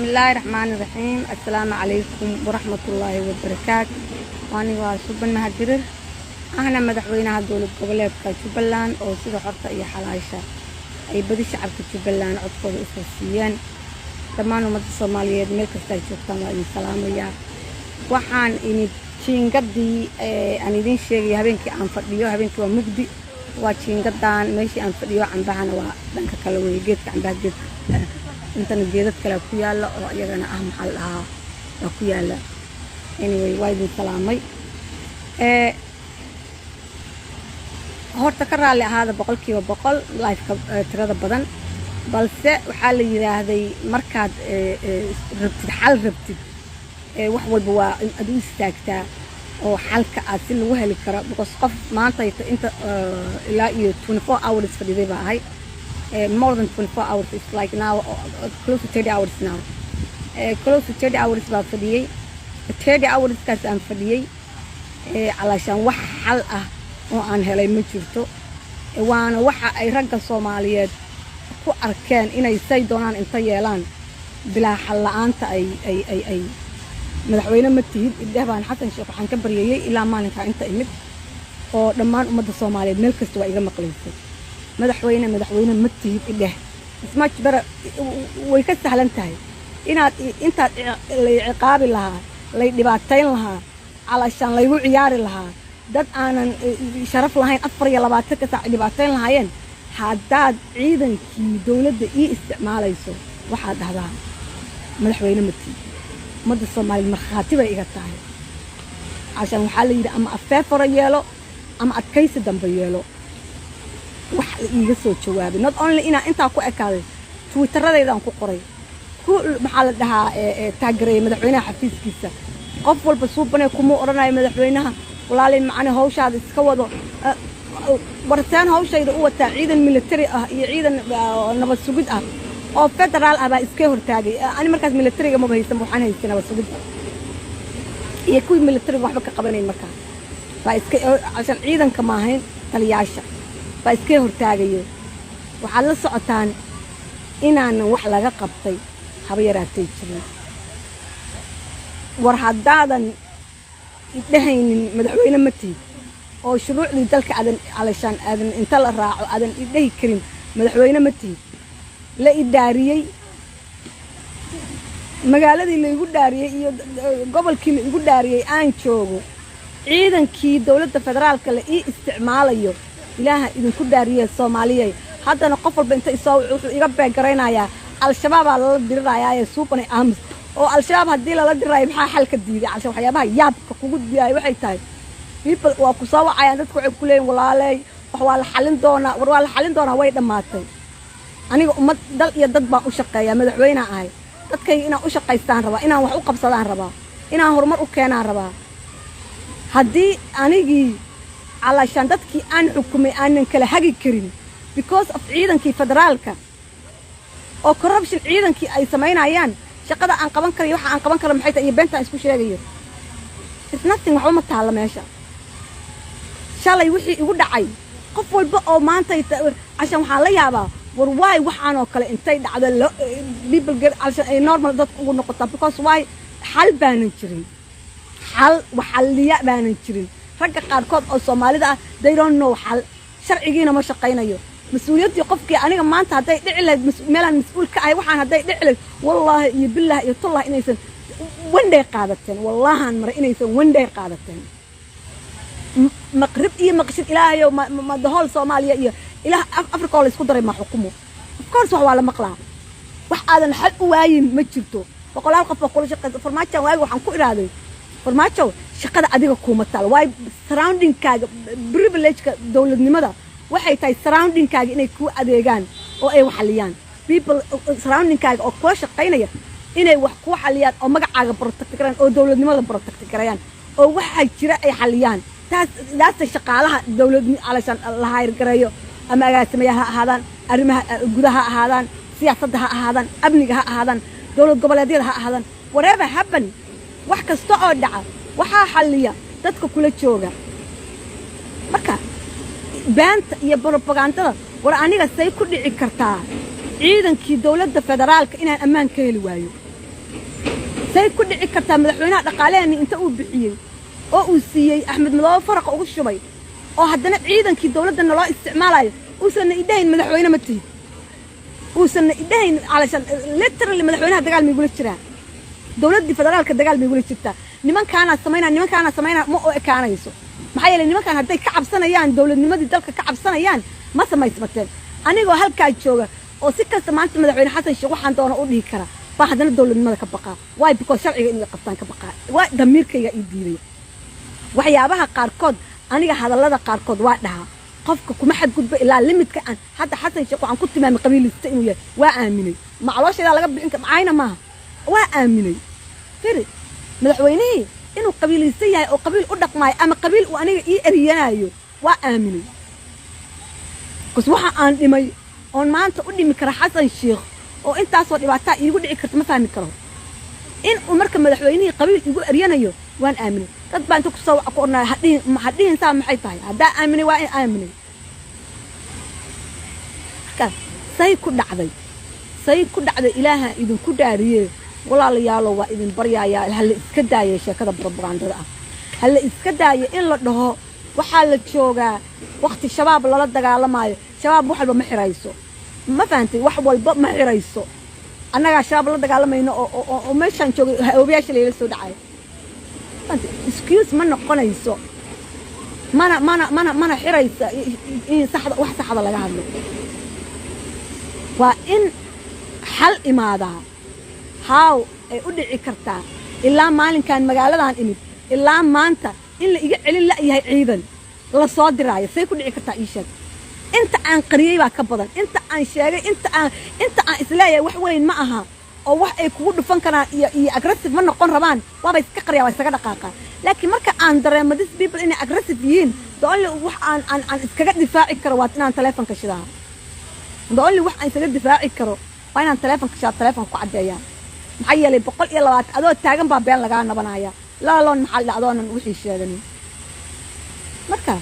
Bismillaahi raxmaani raxiim. Assalaamu calaykum waraxmatullaahi wabarakaatu. Aniga waa Suban Mahadirir, ahna madaxweynaha dowlad goboleedka Jubbaland, oo sida xorta iyo xalaasha ay badi shacabka Jubbaland codkooda usoo siiyeen. Dhammaan ummadda Soomaaliyeed meel kasta ay joogtaan waa idin salaamayaa. Waxaan imid jiingadii aan idiin sheegaya habeenkii aan fadhiyo. Habeenkii waa mugdi, waa jiingadan meeshii aan fadhiyo. Cambahana waa dhanka kale wey, geedka cambaha. Geedka intana geedad kale ku yaala oo iyagana ah, maxaa la dhahaa, waa ku yaala. Anyway, waa idin salaamay. Horta ka raalli ahaada 100% liveka tirada badan, balse waxaa la yidhaahday markaad rabtid xal rabtid, wax walba waa in aad u istaagtaa oo xalka aad si lagu heli karo, because qof maanta inta ilaa iyo 24 hours fadhiday baa ahay, more than 24 hours. It's like now close to 30 hours now. Close to 30 hours baa fadhiyey. 30 hourskaas aan fadhiyey, calaashaan wax xal ah oo aan helay ma jirto. Waana waxa ay ragga Soomaaliyeed ku arkeen inay say doonaan inta yeelaan bilaa xal la-aanta ay madaxweyne ma tihid idheh baan Xasan Sheekh waxaan ka baryayey ilaa maalinkaa inta imid, oo dhammaan ummadda Soomaaliyeed meel kasta waa iga maqlaysay: madaxweyne, madaxweyne ma tihid idheh. It's much better, way ka sahlan tahay inaad intaad lay ciqaabi lahaa, lay dhibaatayn lahaa, calaashaan laygu ciyaari lahaa, dad aanan sharaf lahayn 24-ka saac dhibaatayn lahaayeen. Haddaad ciidankii dowladda ii isticmaalayso, waxaad dhahdaa madaxweyne ma tihid. Ummadda Soomaaliyeed markhaati bay iga tahay. Cashaan waxaa la yidhi ama afeefaro yeelo ama adkaysi dambe yeelo. Wax la iiga soo jawaabay, not only inaan intaa ku ekaaday, Twitteradaydan ku qoray, ku maxaa la dhahaa, taagereeyay madaxweynaha xafiiskiisa. Qof walba suubanee kuma odhanayo madaxweynaha: walaalay macne, hawshaada iska wado. Warseen hawshayda u wataa? Ciidan military ah iyo ciidan nabad sugid ah oo federaal ah baa iska hortaagay. Ani markaas militariga maba haysan, waxaan haystay nabad sugid iyo kuwii militariga waxba ka qabanayn. Markaa baa iska cashan ciidanka maahayn, taliyaasha baa iska hortaagayo. Waxaad la socotaan inaanan wax laga qabtay haba yaraatay jirin. War haddaadan idhahaynin madaxweyne ma tihid, oo shuruucdii dalka aadan calashaan aadan inta la raaco aadan idhahi karin madaxweyne ma tihid, la idhaariyey, magaaladii laigu dhaariyey iyo gobolkii laigu dhaariyey aan joogo, ciidankii dowladda federaalka la ii isticmaalayo, Ilaaha idinku dhaariyey Soomaaliyey. Haddana qof walba inta isoo wuxuu iga beegaraynayaa Al-Shabaabaa lala dirirayaa ee suubanay aamus. Oo Al-Shabaab haddii lala dirirayo, maxaa xalka diiday? Calsha waxyaabaha yaabka kugu diyaay waxay tahay, people waa ku soo wacayaan. Dadku waxay ku leeyihin: walaaley, wax waa la xalin doonaa. War waa la xalin doonaa way dhammaatay. Aniga ummad, dal iyo dad baan u shaqeeyaa, madaxweynea ahay. Dadkayga inaan u shaqaystaan rabaa, inaan wax u qabsadaan rabaa, inaan horumar u keenaan rabaa. Haddii anigii calaashaan dadkii aan xukumay aanan kala hagi karin because of ciidankii federaalka oo corruption ciidankii ay samaynayaan, shaqada aan qaban karayo, waxa aan qaban karo maxay tahay? Iyo beenta aan isku sheegayo, it's nothing, waxba ma taalla meesha. Shalay wixii igu dhacay, qof walba oo maanta cashan waxaan la yaabaa, war waay waxaan oo kale intay dhacdo people get cashan ay normal dadku ugu noqotaa? Because why? Xal baanan jirin, xal waxalliya baanan jirin. Ragga qaarkood oo Soomaalida ah, they don't know xal. Sharcigiina ma shaqaynayo. Mas-uuliyaddii qofkii aniga maanta hadday dhici lahayd meelaan mas-uul ka ahay, waxaan hadday dhici lahayd, wallaahi iyo billahi iyo tullah inaysan one day qaadateen. Wallahan mare inaysan one day qaadateen. Maqrib iyo maqshid, Ilaahayow, ma the whole Soomaaliya iyo ilaah Africa oo la isku daray ma xukumo? Of course wax waa la maqlaa. Wax aadan xal u waayin ma jirto. Boqolaal qof baa kula shaqeysa. Farmaajoan waagi waxaan ku idhaahday: Farmaajo, shaqada adiga kuuma taal waayo surroundingkaaga. Privilegeka dowladnimada waxay tahay surroundingkaaga inay kuu adeegaan oo ay waxaliyaan. People surroundingkaaga oo kula shaqaynaya inay wax kuu xaliyaan oo magacaaga protect garayaan oo dowladnimada protect garayaan oo waxa jira ay xaliyaan. Taas daasta shaqaalaha dowlad alashaan la hire gareeyo, ama agaasimayaal ha ahaadaan, arrimaha gudaha ha ahaadaan, siyaasadda ha ahaadaan, amniga ha ahaadaan, dowlad goboleedyada ha ahaadaan, whatever happen, wax kasta oo dhaca waxaa xalliya dadka kula jooga. Marka beenta iyo propagandada, war aniga say ku dhici kartaa ciidankii dowladda federaalka inaan ammaan ka heli waayo? Say ku dhici kartaa madaxweynaha dhaqaaleheeni inta uu bixiyey oo uu siiyey Axmed Madoobe, faraqa ugu shubay, oo haddana ciidankii dowladda naloo isticmaalayo, uusanna idhahayn madaxweyne ma tihid, uusanna idhahayn calashan literally madaxweynaha dagaal maygula jiraa, dowladdii federaalka dagaal maygula jirtaa, nimankaanaa samaynaa, nimankaanaa samaynaa, ma oo ekaanayso. Maxaa yeelay, nimankaan hadday ka cabsanayaan dowladnimadii dalka ka cabsanayaan, ma samaysmateen. Anigoo halkaa jooga oo si kasta maanta madaxweyne Xasan Sheekh waxaan doona u dhihi karaa baa haddana dowladnimada ka baqaa. Why? Because sharciga inay qabtaan ka baqaa. Waa damiirkayga ii diidaya waxyaabaha qaarkood. Aniga hadallada qaarkood waa dhahaa, qofka kuma xadgudbo ilaa limit-ka. Aan hadda Xasan Sheekh waxaan ku tilmaamay qabiilista inuu yahay, waa aaminay. Macaloosheedaa laga bixin kara macayna maaha, waa aaminay. Firi, madaxweynihii inuu qabiilaysan yahay oo qabiil u dhaqmaayo ama qabiil uu aniga ii eryanaayo waa aaminay, bas waxa aan dhimay oon maanta u dhimi kara Xasan Sheekh oo intaasoo dhibaataa iigu dhici karta ma fahmi karo. In uu marka madaxweynihii qabiil igu eryanayo waan aaminay. Dad baa inta kusoo ku odhanaya, hadhihin hadhihin, saa maxay tahay? Haddaa aaminay, waa in aaminay. Marka say ku dhacday? Say ku dhacday? Ilaaha idinku dhaariye, walaalayaalo, waa idin baryayaa, hala iska daayo sheekada brobagandada ah. Hala iska daayo in la dhaho waxaa la joogaa wakti Shabaab lala dagaalamaayo. Shabaab wax walba ma xirayso, ma fahantay? Wax walba ma xirayso. Annagaa Shabaab la dagaalamayno oo meeshaan joogay oobayaasha layla soo dhacayo. Excuse ma noqonayso, mana xiraysa in saxda, wax saxda laga hadlo. Waa in xal imaadaa. Haaw ay u dhici kartaa ilaa maalinkan magaaladan imid ilaa maanta in la iga celin la'yahay ciidan la soo diraayo? Say ku dhici kartaa? Ii sheeg. Inta aan qariyey baa ka badan inta aan sheegay, inta aan isleeyahay wax weyn ma aha oo wax ay kugu dhufan karaan iyo aggressive ma noqon rabaan, waaba iska qariyaa, waa isaga dhaqaaqaa. Laakiin marka aan dareemo this people inay aggressive yihiin, the only wax aan iskaga difaaci karo waa inaan telefonka shidaa. The only wax aan iskaga difaaci karo waa inaan telefonka shidaa, telefonka ku caddeeyaa. Maxaa yeelay, 120 adoo taagan baa been lagaa nabanaya laloon. Maxaa la adoonan wixii sheeganin? Marka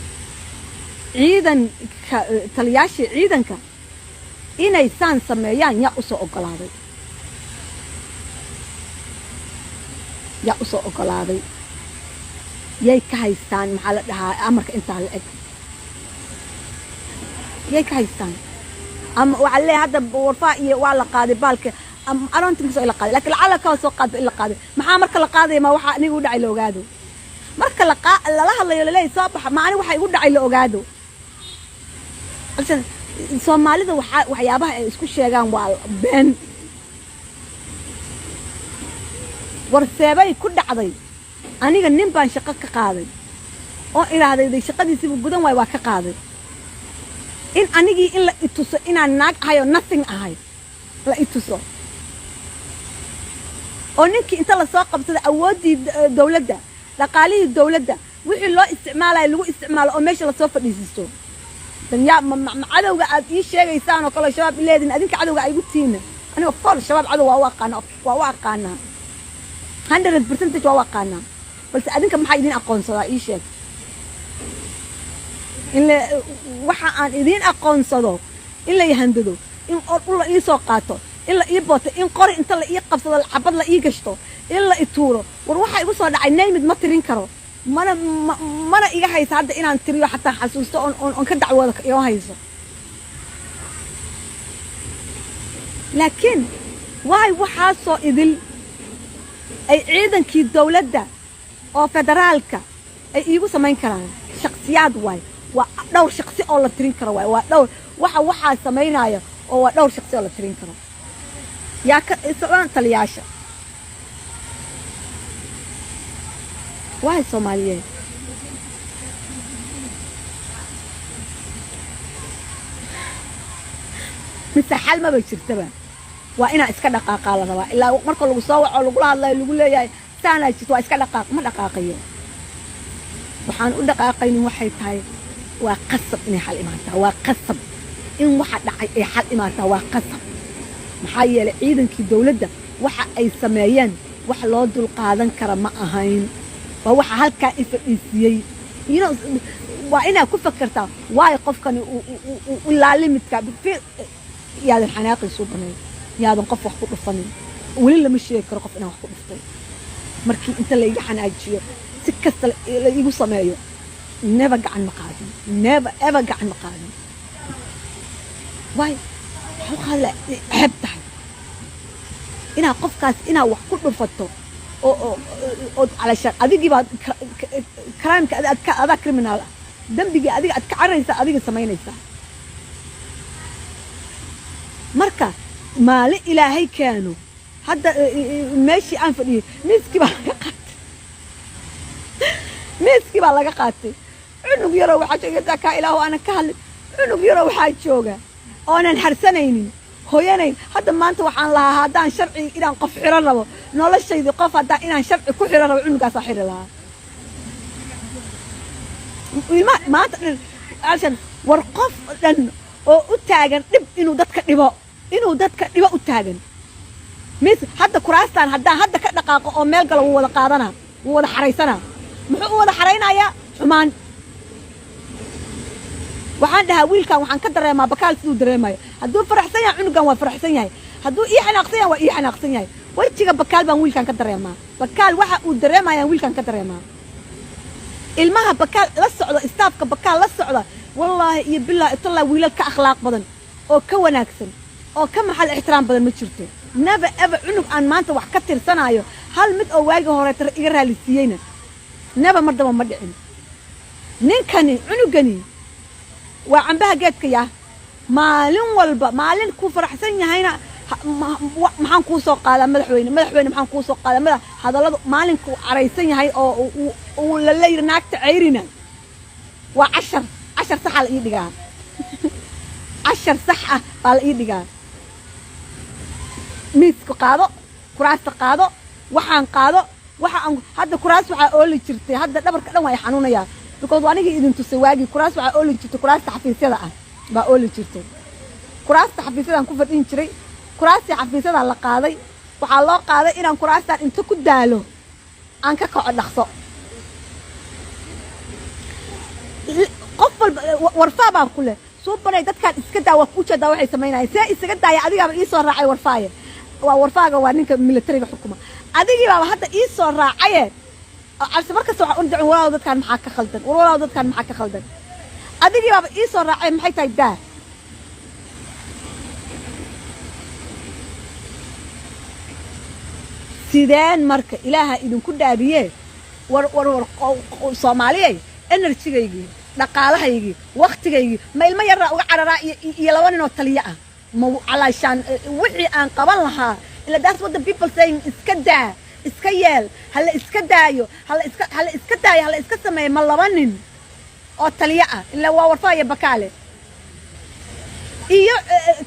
ciidanka, taliyaashii ciidanka inay saan sameeyaan, yaa usoo ogolaaday? Yaa usoo ogolaaday? Yay ka haystaan? Maxaa la dhahaa, amarka intaa la eg yay ka haystaan? Ama waxaa leeyahay hadda warfaa iyo waa la qaaday baalka aroonti kasoo la qaaday, lakin lacala kaa soo qaadba in la qaaday. Maxaa marka la qaadaya? Ma waxaa aniga u dhacay la ogaado? Marka lala hadlayo laleeyahay soo baxa, ma ani waxa igu dhacay la ogaado? Soomaalida waxaa waxyaabaha ay isku sheegaan waa been. Warseebay ku dhacday? Aniga nin baan shaqo ka qaaday oo idhaahday shaqadiisiibu gudan waay, waa ka qaaday. In anigii in la ituso inaan naag ahay oo nothing ahay la ituso, oo ninkii inta lasoo qabsaday awooddii dowladda, dhaqaalihii dowladda, wixii loo isticmaalayo lagu isticmaalo oo meesha lasoo fadhiisiisto, dan yaa ma cadowga aad ii sheegaysaan oo kale Shabaab ileedin? Adinka cadowga ay igu tiina. Aniga fol Shabaab cadow waa u aqaana, waa u aqaanaa, 100% waa u aqaanaa. Balse adinka maxaa idin aqoonsadaa? Ii sheeg. In la waxa aan idiin aqoonsado, in la handado, in ul la ii soo qaato, in la ii booto, in qori inta la ii qabsado xabad la ii gashto, in la ituuro. War waxa igu soo dhacay naymid ma tirin karo, mana iga hayso hadda inaan tiriyo, xataa xasuusto oon ka dacwoodo igama hayso. Laakiin waay waxaasoo idil ay ciidankii dowladda oo federaalka ay iigu samayn karaan? Shaksiyaad waay, waa dhowr shaksi oo la tirin karo waay. Waa dhowr waxa waxaa samaynaya oo waa dhowr shaksi oo la tirin karo. Yaa ka socdaan taliyaasha waay Soomaaliyeed? Mise xal maba jirtaba? Waa inaa iska dhaqaaqaa la rabaa. Ilaa marka lagu soo waco, lagula hadlayo, lagu leeyahay saanaa jirto, waa iska dhaqaaq. Ma dhaqaaqayo. Waxaan u dhaqaaqaynin waxay tahay, waa qasab inay xal imaataa, waa qasab in waxa dhacay ay xal imaataa, waa qasab. Maxaa yeelay, ciidankii dowladda waxa ay sameeyeen wax loo dulqaadan kara ma ahayn. Waa waxa halkaa i fadhiisiyey. Waa inaad ku fakertaa waayo qofkani ilaa limit-ka. Yaadan xanaaqiisu banayn, yaadan qof wax ku dhufanin. Weli lama sheegi karo qof inaan wax ku dhuftay. Markii inta la iga xanaajiyo, si kasta la igu sameeyo, never gacan ma qaadin, never ever gacan ma qaadin. Waay, waxaa u qaadi lahaa ceeb tahay inaa qofkaas inaa wax ku dhufato oo ood calashaan adigii baad crimeka adaa criminal ah, dembigii adiga aad ka cararaysaa, adiga samaynaysaa. Marka maalin Ilaahay keeno, hadda meeshii aan fadhiyey miiskii baa laga qaatay, miiskii baa laga qaatay. Cunug yaroo waxaa jooga kaa Ilaahu aanan ka hadlin. Cunug yaroo waxaa jooga oonan harsanaynin, hoyanayn. Hadda maanta waxaan lahaa, haddaan sharci inaan qof xiran rabo noloshaydii, qof haddaan inaan sharci ku xiran rabo, cunugaasaa xiri lahaa. Ilma maanta dhan alshan war qof dhan oo u taagan dhib, inuu dadka dhibo, inuu dadka dhibo u taagan. Mis hadda kuraastaan haddaan hadda ka dhaqaaqo oo meel galo, wuu wada qaadanaa, wuu wada xaraysanaa. Muxuu u wada xaraynayaa? Xumaan. Waxaan dhahaa, wiilkan waxaan ka dareemaa Bakaal siduu dareemayo. Hadduu faraxsan yahay, cunugan waa faraxsan yahay. Hadduu ii xanaaqsan yahay, waa ii xanaaqsan yahay. Wejiga Bakaal baan wiilkan ka dareemaa. Bakaal waxa uu dareemayaan wiilkan ka dareemaa. Ilmaha Bakaal la socda, staffka Bakaal la socda, wallaahi iyo bilaahi itallaa, wiilal ka akhlaaq badan oo ka wanaagsan oo ka maxal ixtiraam badan ma jirto. Never ever cunug aan maanta wax ka tirsanaayo, hal mid oo waagii horeeta iga raalisiiyeyna, never, mar daba ma dhicin. Ninkani, cunugani waa cambaha geedka. Yaa maalin walba maalin ku faraxsan yahayna, maxaan kuu soo qaadaa madaxweyne, madaxweyne, maxaan kuu soo qaadaa madax hadalladu. Maalinkuu caraysan yahay oo uu la leeyahay naagta cayrina, waa cashar, cashar saxa la ii dhigaa, cashar sax ah baa la ii dhigaa. Miiska qaado, kuraasta qaado, waxaan qaado, waxa aan hadda kuraas waxaa ooli jirtay. Hadda dhabarka dhan waa i xanuunayaa because anigii idin tusay waagii. Kuraas waxaa ooli jirtay, kuraasta xafiisyada ah baa ooli jirtay. Kuraasta xafiisyadaan ku fadhin jiray. Kuraastii xafiisyadaa la qaaday. Waxaa loo qaaday inaan kuraastaan inta ku daalo aan ka kaco dhaqso. Qof walba warfaa baa ku leh suubanay. Dadkaan iska daa, waa ku jeedaa waxay samaynayaan. See isaga daaya? Adigaaba ii soo raacay. Warfaaye waa warfaaga, waa ninka militariga xukuma. Adigii baaba hadda ii soo raacaye. Cabsi mar kasta waxaan u dhacin, walaalow dadkaan maxaa ka khaldan? Walaalow dadkaan maxaa ka khaldan? Adigii baaba ii soo raacay, maxay tahay daa? Sideen marka Ilaaha idinku dhaabiye? War war war, Soomaaliyey, energygaygii, dhaqaalahaygii, waktigaygii ma ilmo yaraa uga cararaa iyo laba ninoo taliyo ah? Ma calaashaan wixii aan qaban lahaa ila that's what the people saying. Iska daa, iska yeel, hala iska daayo, hala iska daayo, hala iska sameeyo. Ma laba nin oo taliyo ah, ila waa Warfaa iyo Bakaale iyo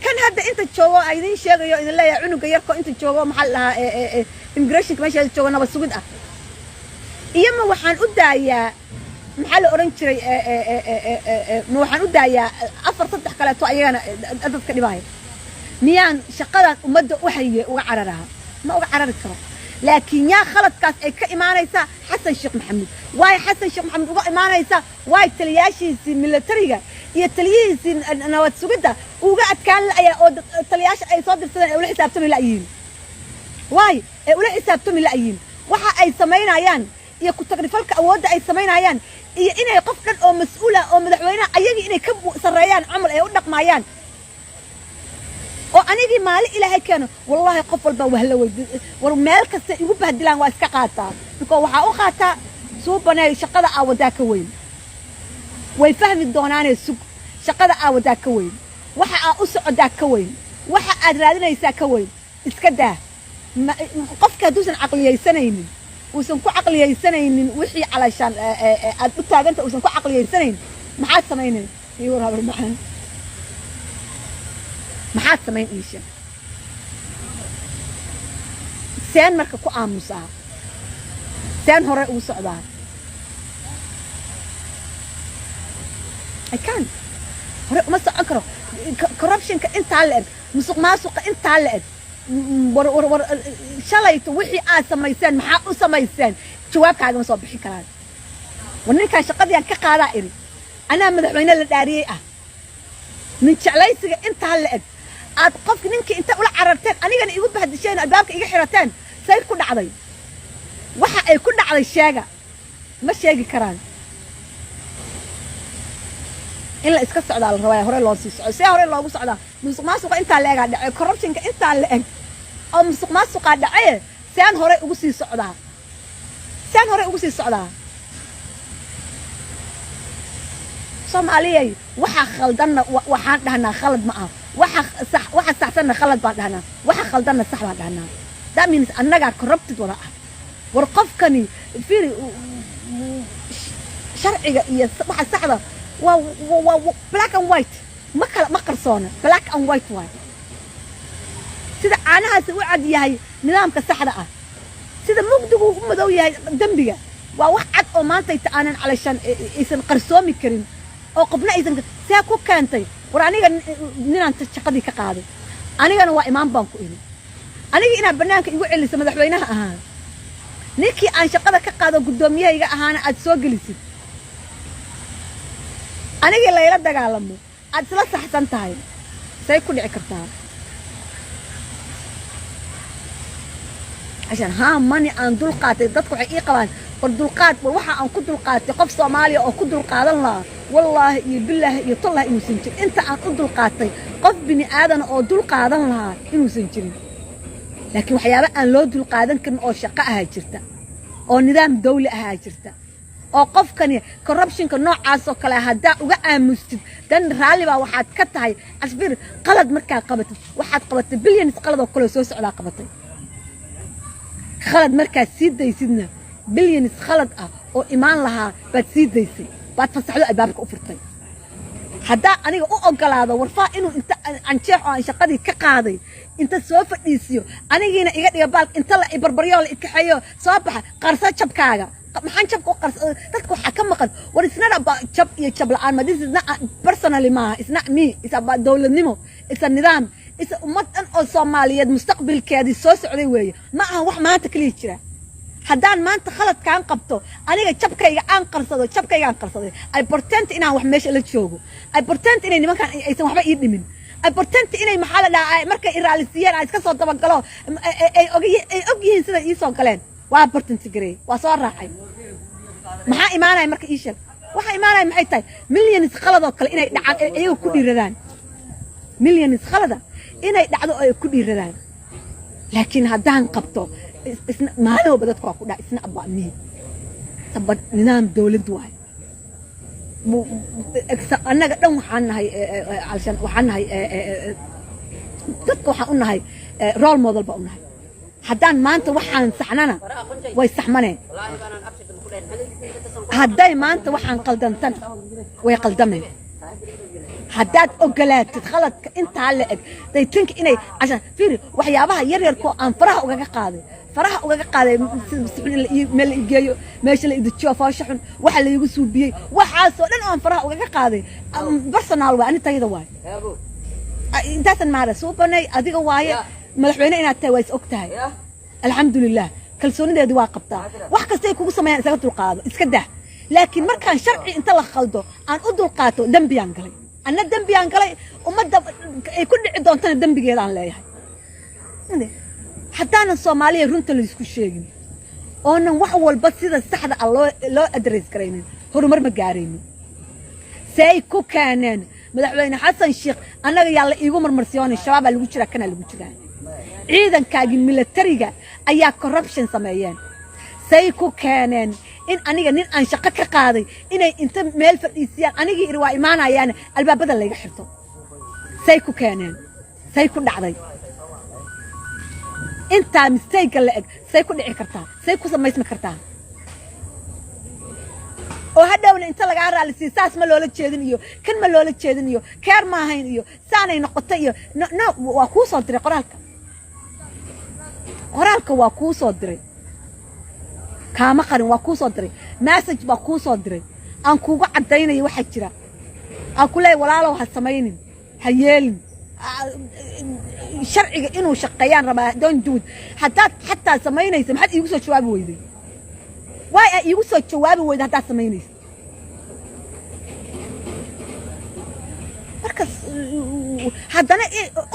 kan hadda inta joogo aan idin sheegayo, idin leeyahay, cunuga yarko inta joogo, maxaa la dhahaa, immigrationka meesha joogo, nabad sugid ah. Iyo ma waxaan u daayaa, maxaa la odhan jiray, ma waxaan u daayaa afar saddex kaleeto ayagana dadka dhibaaya? Miyaan shaqadan ummadda u haye uga cararaa? Ma uga carari karo. Laakiin yaa khaladkaas ay ka imaanaysaa? Xasan Sheekh Maxamuud. Waay Xasan Sheekh Maxamuud uga imaanaysaa? Waay taliyaashiisii militariga iyo taliyihiisii nabad sugidda uga adkaan la'aya oo taliyaasha ay soo dirsadeen ay ula xisaabtami la'yihiin? Waay ay ula xisaabtami la'yihiin waxa ay samaynayaan iyo ku tagrifalka awoodda ay samaynayaan iyo inay qof dhan oo mas-uula oo madaxweynaha ayagii inay ka sarreeyaan camal ay u dhaqmayaan? Oo anigii maalin Ilaahay keeno, wallaahi, qof walba wahla weydi. War meel kasta igu bahdilaan, waa iska qaataa because waxaa u qaataa suubanay shaqada aa wadaa ka weyn. Way fahmi doonaanee sug. Shaqada aa wadaa ka weyn, waxa aa u socodaa ka weyn, waxa aad raadinaysaa ka weyn. Iska daa. Qofka hadduusan caqliyaysanaynin, uusan ku caqliyaysanaynin wixii calashaan aad u taaganta uusan ku caqliyaysanayn, maxaad samaynayn? Ii war habar macaan, maxaad samayn? Ii sheeg. Seen marka ku aamusaa? Seen hore ugu socdaa? I can't. Hore uma socon karo. Corruptionka intaa la eg, musuq maasuqa intaa la eg, war war war, shalayto wixii aad samayseen maxaa u samayseen? Jawaabkaagama soo bixin karaan. War ninkaan shaqadii aan ka qaadaa iri, anaa madaxweyne la dhaariyey ah. Nin jeclaysiga intaa la eg. Aad qofki ninkii inta ula cararteen, anigana igu bahdisheen, albaabka iga xirateen, say ku dhacday? Waxa ay ku dhacday sheega. Ma sheegi karaan. In la iska socdaa la rabaa, hore loo sii soco. See hore loogu socdaa? Musuq maasuqa intaa la egaa dhacay, corruptionka intaa la eg oo musuq maasuqaa dhacaye, seen hore ugu sii socdaa? Seen hore ugu sii socdaa? Soomaaliyay, waxa khaldanna waxaan dhahnaa khalad ma aha, waxa sax, waxa saxsanna khalad baan dhahnaa, waxa khaldanna sax baan dhahnaa. That means annagaa corrupted wada ah. War qofkani fiiri, sharciga iyo waxa saxda waa black and white, ma kala ma qarsoona, black and white waay. Sida caanahaasi u cad yahay nidaamka saxda ah, sida mugdigu u madow yahay dembiga, waa wax cad oo maanta inta aanan calashaan aysan qarsoomi karin oo qofna aysan. See ku keentay? War aniga ninaan shaqadii ka qaaday, anigana waa imaan baan ku imi. Aniga inaad bannaanka igu celiso madaxweynaha ahaa, ninkii aan shaqada ka qaado guddoomiyahayga ahaana aad soo gelisid, anigii layla dagaalamo, aad isla saxsan tahay, say ku dhici kartaa? Cashaan haa mani aan dulqaatay. Dadku waxay ii qabaan, war dulqaad, war waxa aan ku dulqaatay, qof Soomaaliya oo ku dulqaadan lahaa, wallaahi iyo bilaahi iyo tallahi, inuusan jirin. Inta aan u dulqaatay, qof bini aadana oo dulqaadan lahaa inuusan jirin. Laakiin waxyaaba aan loo dulqaadan karin oo shaqo ahaa jirta, oo nidaam dawli ahaa jirta, oo qofkani corruptionka noocaas oo kale haddaa uga aamustid, dan raalli baa waxaad ka tahay. Asbir, qalad markaa qabatid, waxaad qabatay billions qalad oo kaloo soo socdaa qabatay. Khalad markaad sii daysidna, billions khalad ah oo imaan lahaa baad sii daysay, baad fasaxdo, albaabka u furtay. Haddaa aniga u ogolaado Warfaa inuu inta Canjeex oo aan shaqadii ka qaaday inta soo fadhiisiyo, anigiina iga dhiga baal, inta la ibarbaryo, la ikaxeeyo, soo baxa, qarso jabkaaga. Maxaan jabka u qarso? Dadka waxaa ka maqan, war it's not about jab iyo jab la'aan ma. This is not personally maaha. It's not me, it's about dowladnimo, it's a nidaam, it's a ummad dhan oo Soomaaliyeed mustaqbalkeedii soo socday weeye. Ma aha wax maanta kaliya jira. Haddaan maanta khaladkaan qabto, aniga jabkayga aan qarsado, jabkayga aan qarsaday, I pretend inaan wax meesha la joogo, I pretend inay nimankan aysan waxba ii dhimin, I pretend inay, maxaa la dhahaa, markay i raalisiiyeen aan iska soo dabagalo, ay og yihiin sida ii soo galeen. Waa pretend gareey, waa soo raacay. Maxaa imaanaya marka? Ii sheeg waxaa imaanaya. Maxay tahay? Millions khalad oo kale inay dhacaan, ay iyaga ku dhiiradaan. Millions khalada inay dhacdo oo ay ku dhiiradaan. Laakiin haddaan qabto, isna maalin walba dadka waa ku dhaha, isna about me, sabad nidaam dowlad waay. Annaga dhan waxaan nahay alshan, waxaan nahay dadka, waxaan u nahay role model baa u nahay. Haddaan maanta waxaan saxnana, way saxmaneen. Hadday maanta waxaan qaldantana, way qaldameen. Haddaad ogolaatid khaladka intaa la eg, they think inay cashan. Fiiri waxyaabaha yar yarkoo aan faraha ugaga qaaday, faraha ugaga qaaday, sida si xun in la meel la igeeyo, meesha la idajiyo, foosha xun waxa la igu suubiyey, waxaasoo dhan oo aan faraha ugaga qaaday, personal waay, ani tayada waay. Intaasan maara suubanay. Adiga waaye madaxweyne inaad tahay, waa is og tahay. Alxamdulilah, kalsoonideedu waa qabtaa. Wax kasta ay kugu sameeyaan isaga dulqaado, iska dah. Laakiin markaan sharci inta la khaldo aan u dulqaato, dembiyaan galay. Anna dembiyaan galay, ummadda ay ku dhici doontana dembigeedaan leeyahay. Haddaanan Soomaaliya runta laysku sheegin, oonan wax walba sida saxda ah loo address garaynin, horumar ma gaaraynin. Say ku keeneen madaxweyne Xasan Sheekh? Annaga yaa la iigu marmarsiyoonay Shabaabaa lagu jiraa, kanaa lagu jiraa. Ciidankaagii militariga ayaa corruption sameeyeen. Say ku keeneen in aniga nin aan shaqo ka qaaday inay inta meel fadhiisiyaan, anigii iri waa imaanayaan, albaabada layga xirto? Say ku keeneen? Say ku dhacday? Intaa mistake la eg say ku dhici kartaa? Say ku samaysmi kartaa? Oo hadhowna inta lagaa raalisiiyo, saas ma loola jeedin iyo kan ma loola jeedin iyo keer ma ahayn iyo saanay noqotay iyo no no. Waa kuu soo diray qoraalka, qoraalka waa kuu soo diray, kaama qarin. Waa kuu soo diray message, baa kuu soo diray aan kuugu caddaynayo waxaa jira, aan ku leeyahay walaalow ha samaynin, ha yeelin, sharciga inuu shaqeeyaan rabaa, don't do it. Haddaad xataa samaynaysa, maxaad iigu soo jawaabi weyday? Waay aa iigu soo jawaabi weyday haddaad samaynaysa? Marka Marka haddana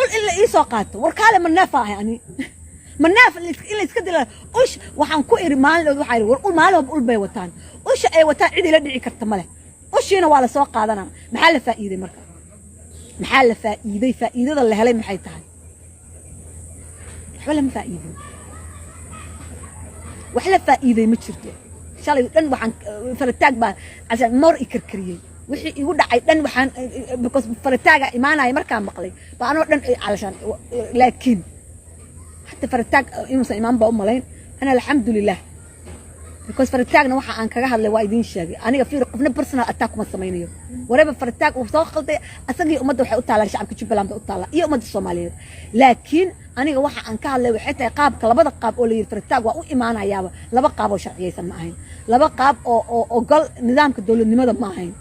ul in la ii soo qaato, war kaale, ma neefa ahay ani? Ma neef in la iska dila ush? Waxaan ku iri maalin, waxaa iri, war ul maalin walba ul bay wataan, usha ay wataan cid ila dhici karta male, ushiina waa la soo qaadanaa. Maxaa la faa'iiday marka? Maxaa la faa'iiday? Faa'iidada la helay maxay tahay? Waxba lama faa'iidin, wax la faa'iiday ma jirto. Shalay dhan waxaan farataag baa cashaan moor i karkariyey. Wixii igu dhacay dhan waxaan because farataaga imaanaya markaan maqlay ba anoo dhan calashaan. Laakiin حتى farataag inuusan imaan baa u malayn ana, alxamdulilah, because farataagna waxa aan kaga hadlay waa idiin sheegay. Aniga fiir, qofna personal attack kuma samaynayo. Whatever farataag uu soo khalday, asagii ummadda waxay u taalaa, shacabka Jubbaland bay u taalaa iyo ummadda Soomaaliyeed. Laakiin aniga waxa aan ka hadlay waxay tahay qaabka, labada qaab oo la yidhi farataag waa u imaanayaaba, laba qaab oo sharciyeysan ma ahayn, laba qaab oo ogol nidaamka dowladnimada ma ahayn.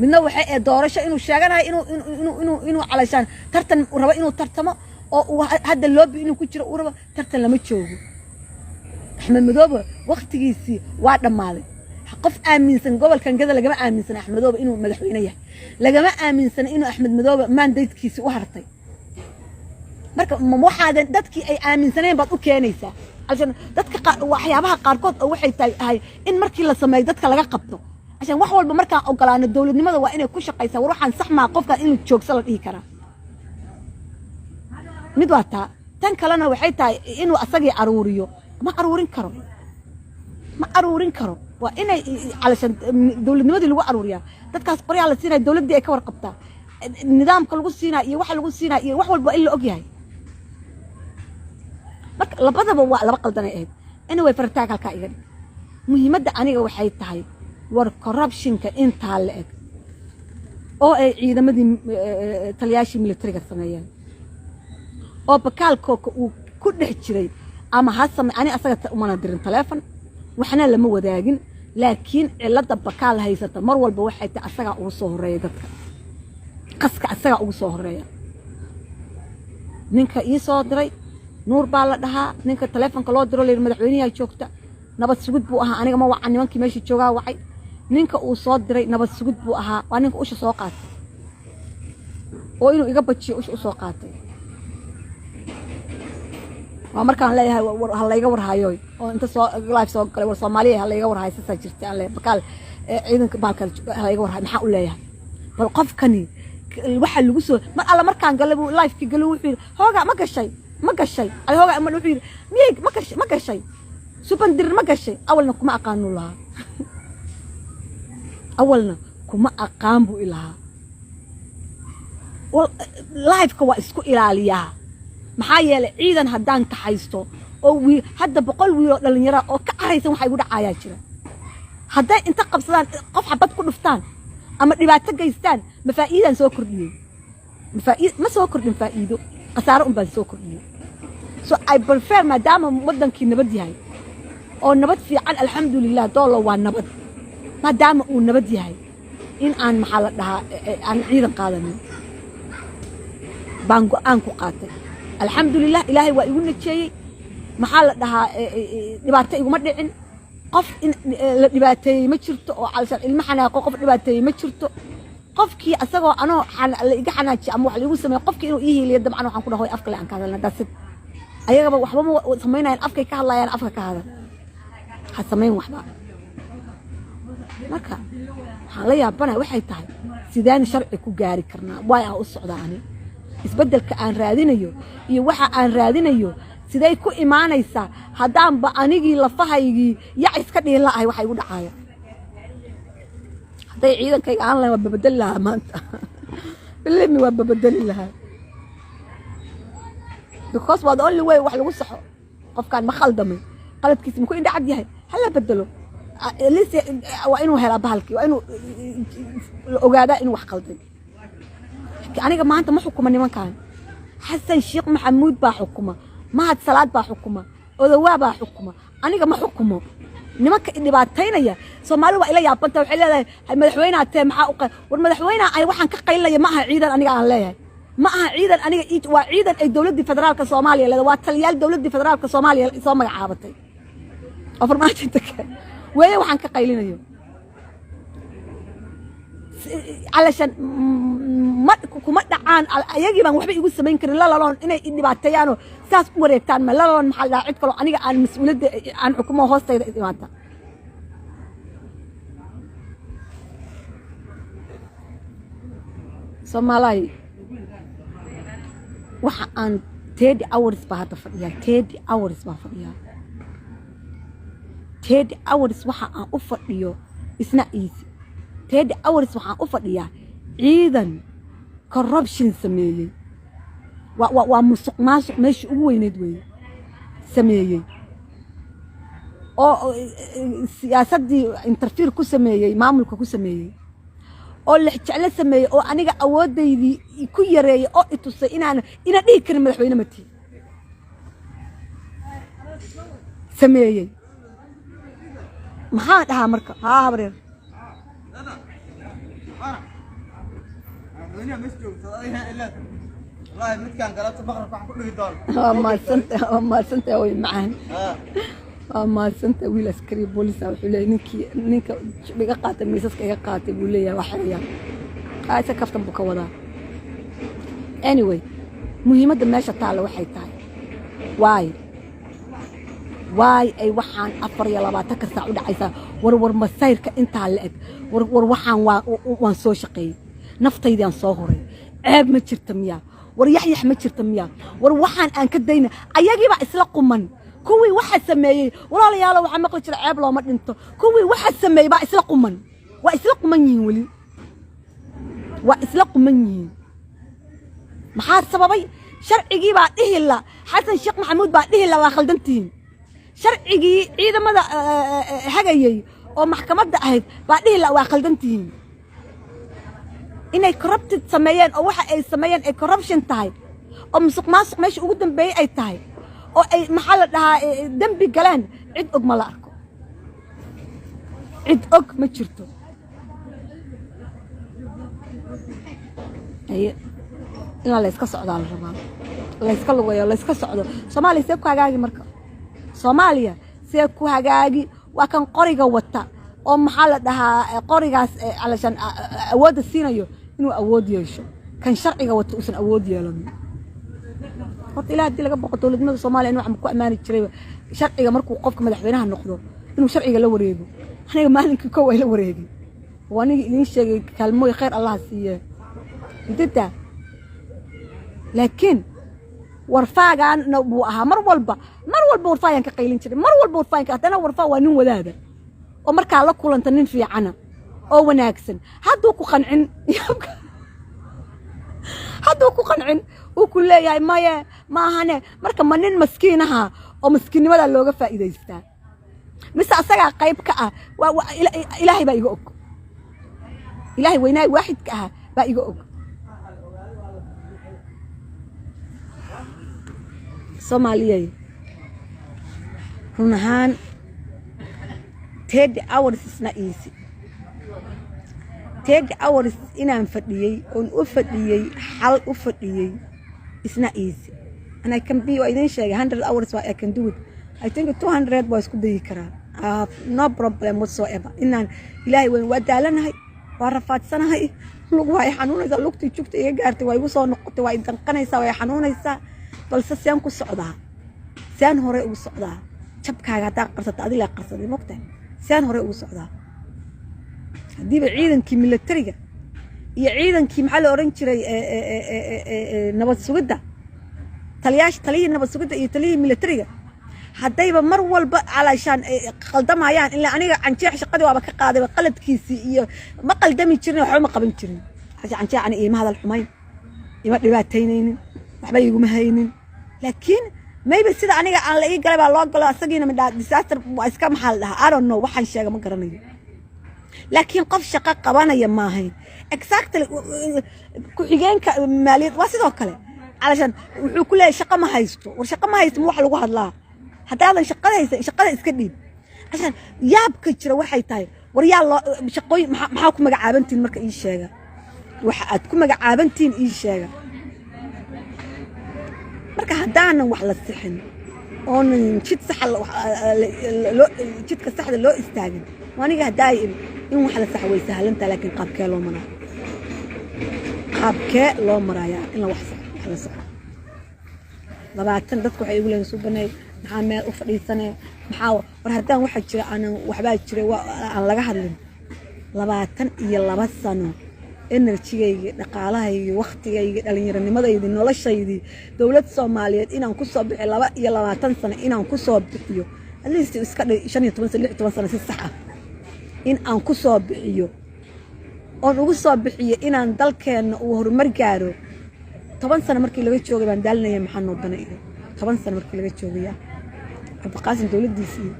Midna waxay ee doorasho inuu sheeganayo, inuu calashaan tartan rabo, inuu tartamo oo uu hadda lobby inuu ku jiro uu rabo. Tartan lama joogo. Axmed Madoobe waktigiisii waa dhammaaday. Qof aaminsan gobolkan Gada lagama aaminsana Axmed Madoobe inuu madaxweyne yahay, lagama aaminsana inuu Axmed Madoobe mandatekiisii u hartay. Marka waxaadan dadkii ay aaminsaneen baad u keenaysaa عشان dadka waxyaabaha qaarkood oo waxay tahay in markii la sameeyo dadka laga qabto, عشان wax walba markaan ogolaano dowladnimada waa inay ku shaqaysaa. War waxaan sax maa, qofkan inuu joogso la dhihi karaa. Mid waa taa. Tan kalena waxay tahay inuu asagii aruuriyo. Ma aruurin karo, ma aruurin karo. Waa inay علشان dowladnimadii lagu aruuriyaa dadkaas. Qoryaha la siinaya dowladdii ay ka warqabtaa, nidaamka lagu siinaya iyo waxa lagu siinaya iyo wax walba in la og yahay. Marka labadaba waa laba qaldanay ahayd. Anyway, farataag halkaa iga dhig. Muhiimadda aniga waxay tahay, war corruptionka intaa la eg oo ay ciidamadii taliyaashii militariga sameeyeen oo bakaalkooka uu ku dhex jiray ama ha same, ani asaga umana dirin taleefon, waxna lama wadaagin. Laakiin cilladda Bakaal haysata mar walba waxay tahay asagaa ugu soo horreeya dadka qaska, asagaa ugu soo horreeya. Ninka ii soo diray Nuur baa la dhahaa. Ninka taleefonka loo diro layidhi madaxweynaha joogta nabad sugid buu ahaa. Aniga ma wacan, nimankii meesha joogaa wacay. Ninka uu soo diray nabad sugid buu ahaa. Waa ninka usha soo qaatay oo inuu iga bajiyo usha usoo qaatay. Waa markaan leeyahay ha layga warhayoy oo inta soo live soo galay, war Soomaaliya ha layga warhayo, saasaa jirta aan leeyahay. Bakaal ciidanka baalka ha layga warhayo. Maxaa u leeyahay? Bal qofkani waxa lagu soo mar alla markaan galay buu live-kii galay, wuxuu yidhi hoogaa ma gashay, ma gashay ay hoogaa ma, wuxuu yidhi miyay ma gashay, ma gashay subandirir, ma gashay. Awalna kuma aqaanuu lahaa, awalna kuma aqaan buu ilahaa. Live-ka waa isku ilaaliyaa. Maxaa yeelay ciidan haddaan kaxaysto oo hadda 100 wiil oo dhallinyara oo ka caraysan waxa igu dhacayaa jira. Hadday inta qabsadaan qof xabad ku dhuftaan ama dhibaato geystaan, ma faa'iidaan soo kordhiyey? Ma soo kordhin faa'iido, khasaaro un baan soo kordhiyey. So I prefer, maadaama waddankii nabad yahay oo nabad fiican, alxamdulilah, Doolo waa nabad, maadaama uu nabad yahay, in aan maxaa la dhahaa aan ciidan qaadanin baan go'aan ku qaatay. Alxamdulilah, Ilaahay waa igu najeeyey. Maxaa la dhahaa, dhibaato iguma dhicin. Qof in la dhibaateeyey ma jirto oo علشان ilmo xanaaqo qof dhibaateeyey ma jirto. Qofkii asagoo anoo la iga xanaajiy ama wax laigu sameeyo, qofkii inuu ii hiiliyo dabcan waxaan ku dhahoy afka le aan ka hadalna dasid. Ayagaba waxba ma samaynayaan, afkay ka hadlayaan, afka ka hadal, ha samayn waxba. Marka waxaan la yaabanahay waxay tahay, sideen sharci ku gaari karnaa? Waay aan u socdaa ani isbeddelka aan raadinayo iyo waxa aan raadinayo siday ku imaanaysaa haddaanba anigii lafahaygii yac iska dhihin la'ahay? Waxa igu dhacaya hadday ciidankayga aan lahayn waa babedeli lahaa maanta. Believe me, waa babedeli lahaa, because waa the only way wax lagu saxo. Qofkaan ma khaldamay? Qaladkiisa maku indha cad yahay? Hala bedelo. At least waa inuu helaa bahalkii, waa inuu la ogaadaa inuu wax qalday. Laakiin aniga maanta ma xukuma nimankan. Xasan Sheekh Maxamuud baa xukuma, Mahad Salaad baa xukuma, Odowaa baa xukuma, aniga ma xukumo nimanka dhibaataynaya. Soomaalida waa ila yaabanta, waxay leedahay madaxweynaha tee maxaa u war madaxweynaha ay waxaan ka qaylinaya ma aha ciidan aniga aan leeyahay, ma aha ciidan aniga, waa ciidan ay dowladdii federaalka Soomaaliya leedahay, waa taliyaal dowladdii federaalka Soomaaliya soo magacaabatay oo Farmaajo inta weeye waxaan ka qaylinayo. Calashan ma kuma dhacaan. Ayagii baan waxba igu samayn karin, lalaloon inay i dhibaateeyaanoo saas u wareegtaan ma lalaloon. Maxaa la dhahaa, cid kaloo aniga aan mas-uuliyadda aan xukumo hoostayda imaata. Soomaalay, waxa aan 30 hours baa hadda fadhiyaa, 30 hours baa fadhiyaa, 30 hours. Waxa aan u fadhiyo isna easy. 30 hours waxaan u fadhiyaa ciidan corruption sameeyey, waa musuq maasuq meeshii ugu weyneyd weeye sameeyey, oo siyaasaddii interfere ku sameeyey, maamulka ku sameeyey, oo lexjeclo sameeyey, oo aniga awooddaydii ku yareeyey, oo i tusay inaan ina dhihi karin madaxweyne mati sameeyey. Maxaan dhahaa marka? Haa, habreer. Waa maadsanta, waa maadsanta, way macaan, waa maadsanta. Wiil askari boolisa wuxuu leeyahay ninkii ninka iga qaatay, miisaska iga qaatay buu leeyahay, waa xirayaa. Isa kaftan buu ka wadaa. Anyway, muhiimadda meesha taalla waxay tahay, waay ay waxaan 24-ka saac u dhacaysaa? War, war, masayrka intaa la eg. War, war, waxaan waa waan soo shaqeeyey, naftaydaan soo huray. Ceeb ma jirta miyaa? War, yaxyax ma jirta miyaa? War, waxaan aan ka dayna, ayagiibaa isla quman. Kuwii waxa sameeyey, walaalayaalo, waxaa maqli jira ceeb looma dhinto. Kuwii waxa sameeyey baa isla quman, waa isla quman yihiin, weli waa isla quman yihiin. Maxaa sababay? Sharcigii baa dhihi la, Xasan Sheekh Maxamuud baa dhihi la, waa khaldantihiin. Sharcigii ciidamada hagayey oo maxkamadda ahayd baa dhihi la, waa khaldantihiin. Inay corrupted sameeyeen oo waxa ay sameeyeen ay corruption tahay, oo musuq maasuq meesha ugu dambeeyey ay tahay, oo ay, maxaa la dhahaa, dembi galeen, cid og ma la arko, cid og ma jirto. Aye, inaa layska socdaa la rabaa, layska lugayo, layska socdo. Soomaaliya see ku hagaagi marka? Soomaaliya see ku hagaagi? Waa kan qoriga wata oo, maxaa la dhahaa, qorigaas calashaan awoodda siinayo inuu awood yeesho, kan sharciga wata uusan awood yeelanin. Horta ilaah haddii laga boqo, dowladnimada Soomaaliya in waxaan ku ammaani jiray sharciga. Markuu qofka madaxweynaha noqdo inuu sharciga la wareego. Aniga maalinkii kow ay la wareegay, waa anigii idiin sheegay, kaalmooy khayr Allah siiye dida. Laakiin warfaagaana buu ahaa mar walba, mar walba warfaayaan ka qaylin jiray, mar walba warfaayan. Haddana warfaa waa nin wadaada oo markaa la kulanta nin fiicana oo wanaagsan. Hadduu ku qancin, hadduu ku qancin, uu ku leeyahay maye maahane. Marka ma nin maskiinaha oo maskiinnimada looga faa'iidaystaa, mise asagaa qayb ka ah? Waa Ilaahay baa iga og, Ilaahay weynaay waaxidka ahaa baa iga og. Soomaaliyey, run ahaan 30 hours is not easy. 30 hours inaan fadhiyey oon u fadhiyey xal u fadhiyey is not easy, and I can be, waa idin sheegay, 100 hours waa I can do it. I think 200 waa isku dayi karaa. I have no problem whatsoever. Inaan Ilaahay weyn, waa daalanahay, waa rafaadsanahay, lug waa i xanuunaysaa, lugtii jugta iga gaartay waa igu soo noqotay, waa i danqanaysaa, waa i xanuunaysaa. Balse seen ku socdaa? Seen hore ugu socdaa? Jabkaaga haddaa qarsata, adigaa qarsaday, mogtahay. Seen hore ugu socdaa haddiiba ciidankii militariga iyo ciidankii, maxaa la odhan jiray, nabad sugidda, taliyaasha, taliyihii nabad sugidda iyo taliyihii militariga, haddayba mar walba calaashaan ay qaldamayaan? Ilaa aniga Canjeex shaqadii waaba ka qaaday qaladkiisii iyo ma qaldami jirin, waxba ma qaban jirin. Canjeex ani iima hadal xumayn, ima dhibaataynaynin, waxba iguma haynin. Laakiin maybe sida aniga aan la ii galay baa loo galo asagiina midhaa. Disaster waa iska, maxaa la dhahaa, I don't know, waxaan sheega ma garanayo. Laakiin qof shaqo qabanaya maahayn exactly. Ku-xigeenka maaliyad waa sidoo kale. Calashaan wuxuu ku leeyahay shaqo ma haysto. War, shaqo ma haysto ma wax lagu hadlaa? Haddaadan shaqada haysan, shaqada iska dhiib. Calashaan yaabka jira waxay tahay, war yaa loo shaqooyin? Maxaa ku magacaabantihin marka? Ii sheega waxa aad ku magacaabantihin, ii sheega. Marka haddaanan wax la sixin oonan jid saxa loo jidka saxda loo istaagin, aniga haddaay iri In wax la sax way sahlantaa, laakiin qaabkee loo maraa? Qaabkee loo marayaa in la wax saxo, wax la saxo? 20 dadku waxay igu leeyihin, "Subanay, maxaa meel u fadhiisanee? Maxaa?" War haddaan waxa jira aanan waxbaa jira aan laga hadlin. 22 sano energy-gaygii, dhaqaalahaygii, waktigaygii, dhallinyaronimadaydi, noloshaydii dowlad Soomaaliyeed inaan kusoo bixi, 22 sano inaan kusoo bixiyo, at least iska dhi 15 sano, 16 sano, si sax ah in aan kusoo bixiyo oon ugu soo bixiyo inaan dalkeenna uu horumar gaaro. 10 sano markii laga joogay baan daalinaya. Maxaa noo dana? Iyo 10 sano markii laga joogaya Cabdiqaasim dowladdiisii,